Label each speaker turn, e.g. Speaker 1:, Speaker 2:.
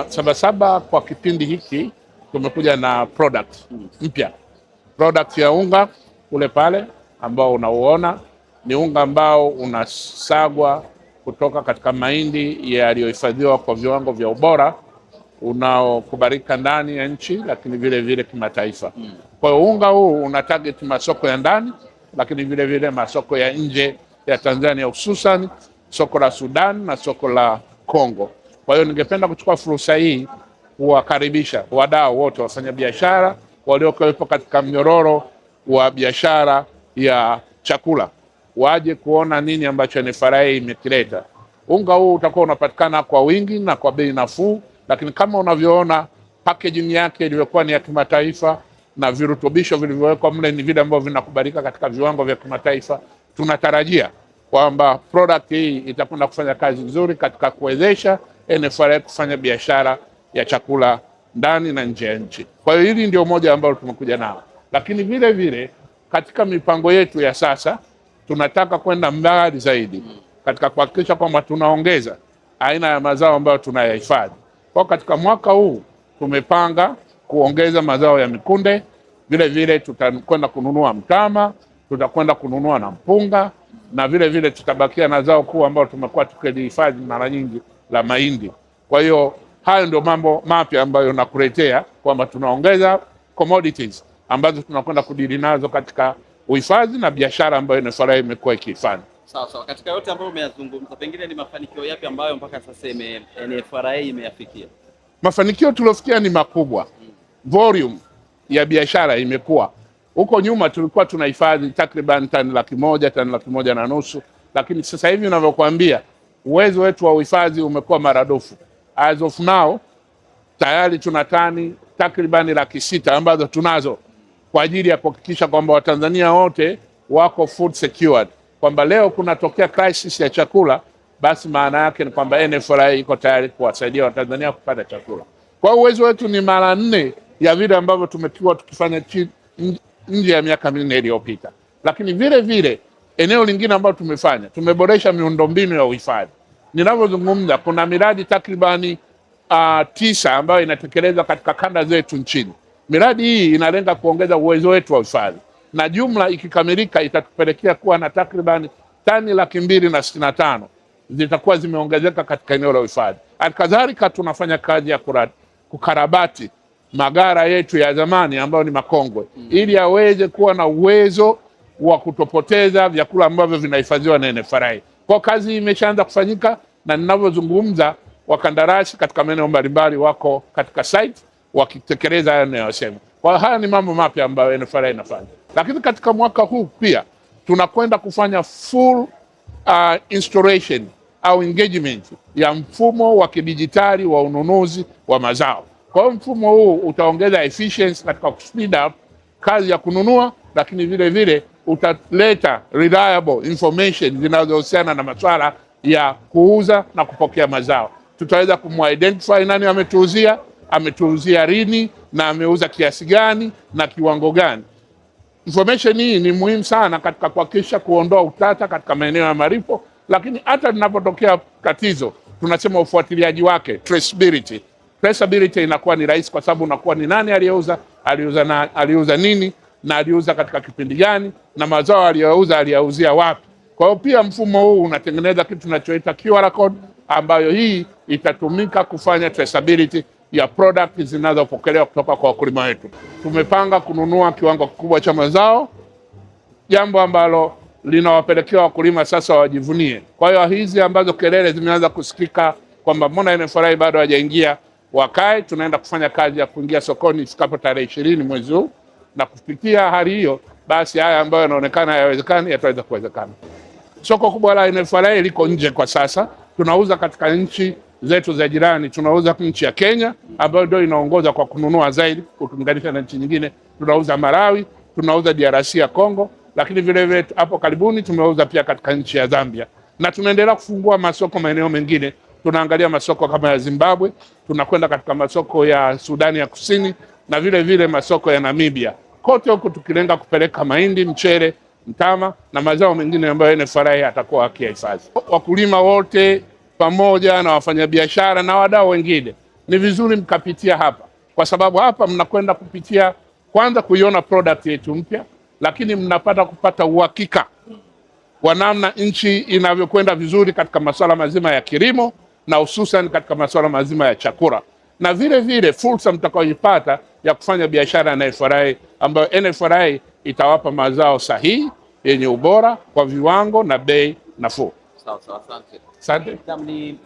Speaker 1: Sabasaba kwa kipindi hiki tumekuja na product mpya, product ya unga ule pale ambao unauona ni unga ambao unasagwa kutoka katika mahindi yaliyohifadhiwa kwa viwango vya ubora unaokubalika ndani ya nchi, lakini vile vile kimataifa. Kwa hiyo unga huu una target masoko ya ndani, lakini vile vile masoko ya nje ya Tanzania, hususan soko la Sudan na soko la Kongo. Kwa hiyo ningependa kuchukua fursa hii kuwakaribisha wadau wote, wafanyabiashara waliokuwepo katika mnyororo wa biashara ya chakula waje kuona nini ambacho NFRA imekileta. Unga huu utakuwa unapatikana kwa wingi na kwa bei nafuu, lakini kama unavyoona packaging yake ilivyokuwa ni ya kimataifa na virutubisho vilivyowekwa mle ni vile ambavyo vinakubalika katika viwango vya kimataifa. Tunatarajia kwamba product hii itakwenda kufanya kazi nzuri katika kuwezesha NFRA kufanya biashara ya chakula ndani na nje ya nchi. Kwa hiyo hili ndio moja ambalo tumekuja nao, lakini vile vile katika mipango yetu ya sasa tunataka kwenda mbali zaidi katika kuhakikisha kwamba tunaongeza aina ya mazao ambayo tunayahifadhi. Kwa katika mwaka huu tumepanga kuongeza mazao ya mikunde, vile vile tutakwenda kununua mtama, tutakwenda kununua na mpunga, na vile vile tutabakia na zao kuu ambalo tumekuwa tukilihifadhi mara nyingi la mahindi. Kwa hiyo hayo ndio mambo mapya ambayo nakuletea kwamba tunaongeza commodities ambazo tunakwenda kudili nazo katika uhifadhi na biashara ambayo NFRA imekuwa ikiifanya.
Speaker 2: Sawa sawa. Katika yote ambayo umeyazungumza, pengine ni mafanikio yapi ambayo mpaka sasa NFRA imeyafikia?
Speaker 1: Mafanikio tuliofikia ni makubwa. Volume ya biashara imekuwa. Huko nyuma tulikuwa tunahifadhi takriban tani 100,000, tani 150,000, lakini sasa hivi ninavyokuambia uwezo wetu wa uhifadhi umekuwa maradufu. As of now tayari tuna tani takribani 600,000 ambazo tunazo kwa ajili ya kuhakikisha kwamba Watanzania wote wako food secured, kwamba leo kunatokea crisis ya chakula, basi maana yake ni kwamba NFRA iko tayari kuwasaidia Watanzania kupata chakula. Kwa hiyo uwezo wetu ni mara 4 ya vile ambavyo tumekuwa tukifanya nje ya miaka 4 iliyopita. Lakini vile vile eneo lingine ambalo tumefanya, tumeboresha miundombinu ya uhifadhi. Ninavyozungumza kuna miradi takribani 9 ambayo inatekelezwa katika kanda zetu nchini. Miradi hii inalenga kuongeza uwezo wetu wa uhifadhi, na jumla ikikamilika itatupelekea kuwa na takribani tani 265,000 zitakuwa zimeongezeka katika eneo la uhifadhi. Halikadhalika tunafanya kazi ya kukarabati magara yetu ya zamani ambayo ni makongwe, ili yaweze kuwa na uwezo wa kutopoteza vyakula ambavyo vinahifadhiwa na NFRA. Kwa kazi imeshaanza kufanyika, na ninavyozungumza wakandarasi katika maeneo mbalimbali wako katika site wakitekeleza haya ninayosema. Kwa hiyo haya ni mambo mapya ambayo NFRA inafanya. Lakini katika mwaka huu pia tunakwenda kufanya full installation au engagement ya mfumo wa kidijitali wa ununuzi wa mazao. Kwa hiyo mfumo huu utaongeza efficiency katika speed up kazi ya kununua, lakini vile vile utaleta reliable information zinazohusiana na masuala ya kuuza na kupokea mazao. Tutaweza kumidentify nani ametuuzia, ametuuzia lini na ameuza kiasi gani na kiwango gani. Information hii ni muhimu sana katika kuhakikisha kuondoa utata katika maeneo ya malipo, lakini hata linapotokea tatizo tunasema ufuatiliaji wake, traceability. Traceability inakuwa ni rahisi kwa sababu unakuwa ni nani aliyeuza, aliuza na aliuza nini na aliuza katika kipindi gani na mazao aliyouza aliyauzia wapi. Kwa hiyo pia mfumo huu unatengeneza kitu tunachoita QR code, ambayo hii itatumika kufanya traceability ya product zinazopokelewa kutoka kwa wakulima wetu. Tumepanga kununua kiwango kikubwa cha mazao, jambo ambalo linawapelekea wakulima sasa wajivunie. Kwa hiyo hizi ambazo kelele zimeanza kusikika kwamba mbona NFRA bado hajaingia, wakae, tunaenda kufanya kazi ya kuingia sokoni ifikapo tarehe 20 mwezi huu, na kufikia hali hiyo basi haya ambayo yanaonekana hayawezekani yataweza kuwezekana. Soko kubwa la NFRA liko nje kwa sasa, tunauza katika nchi zetu za jirani. Tunauza nchi ya Kenya ambayo ndio inaongoza kwa kununua zaidi ukilinganisha na nchi nyingine. Tunauza Malawi, tunauza DRC ya Congo, lakini vile vile hapo karibuni tumeuza pia katika nchi ya Zambia, na tunaendelea kufungua masoko maeneo mengine. Tunaangalia masoko kama ya Zimbabwe, tunakwenda katika masoko ya Sudani ya Kusini na vile vile masoko ya Namibia. Kote huku tukilenga kupeleka mahindi, mchele, mtama na mazao mengine ambayo NFRA atakuwa akiyahifadhi. Wakulima wote pamoja na wafanyabiashara na wadau wengine Ni vizuri mkapitia hapa, kwa sababu hapa mnakwenda kupitia kwanza kuiona product yetu mpya, lakini mnapata kupata uhakika wa namna nchi inavyokwenda vizuri katika masuala mazima ya kilimo na hususan katika masuala mazima ya chakula, na vile vile fursa mtakayoipata ya kufanya biashara na NFRA, ambayo NFRA itawapa mazao sahihi yenye ubora kwa viwango na bei nafuu.
Speaker 2: Sawa sawa, asante.
Speaker 1: Asante.
Speaker 2: Naam, ni